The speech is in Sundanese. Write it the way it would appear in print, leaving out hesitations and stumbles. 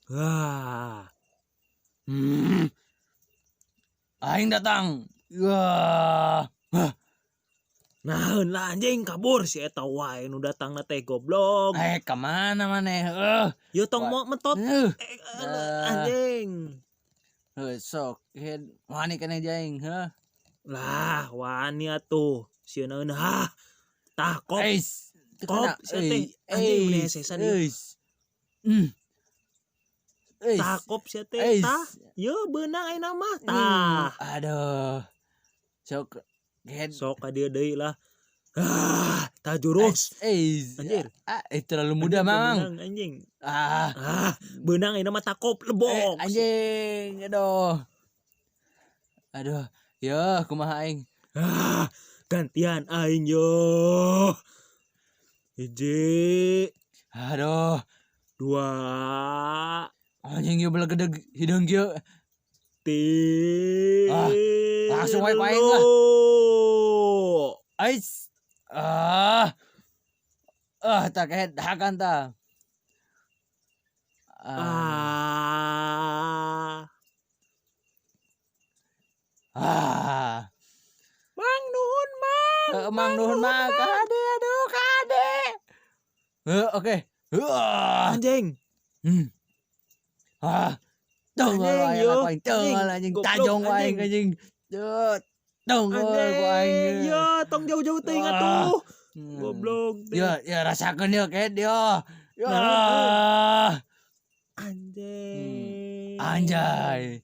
Wah. Aing datang. Wah. Nah, lah anjing, kabur si eta wae nu datang teh, goblok. Eh, kemana maneh? Eh. Yo, tong mau metot. Eh. Eh, anjing. Heuh, sok head wani keneh aing, heuh. Lah, wani atuh. Sieun ha. Tah, kop. Eis. Teu Kop, kena. sia teh. Anjing, meni hesesan ieu. Eis. Eis. Tah, kop sia teh. Eis. Tah. Yo, beunang ayeuna mah. Tah. Aduh. Sok head. Sok ka dieu deui lah. Ah, tah, jurus. Eis. Anjir. Ah, terlalu mudah, Anjing, Mang. beunang, anjing. Ah. Ah, beunang ayeuna mah, takop lebok. Eh, anjing, aduh. Aduh, yo kumaha aing? Ah, gantian aing yo. Hiji, Aduh, dua, anjing, yo belegedeg hideung kieu. Tilu. Ah, langsung wae ku aing lah. Ais. Ah. Ah, tak head hakan ta. Ah. Ah. Ah. Mang, nuhun, Mang. Eh, Mang, nuhun, Mang. Kade, aduh, kade. Heuh, oke. Huah. Anjing. Ah. Tunggu Anjing, aing yo. aku aing. Tunggu anjing. Goblok, Tajong aing anjing. anjing. Duh. Tunggu ku aing. Anjing, yo, tong jauh-jauh teuing Ah. atuh. Hmm. Goblok teh. Ya, ya rasakeun ya ket yo. Ya. Nah, Anjing. Anjay.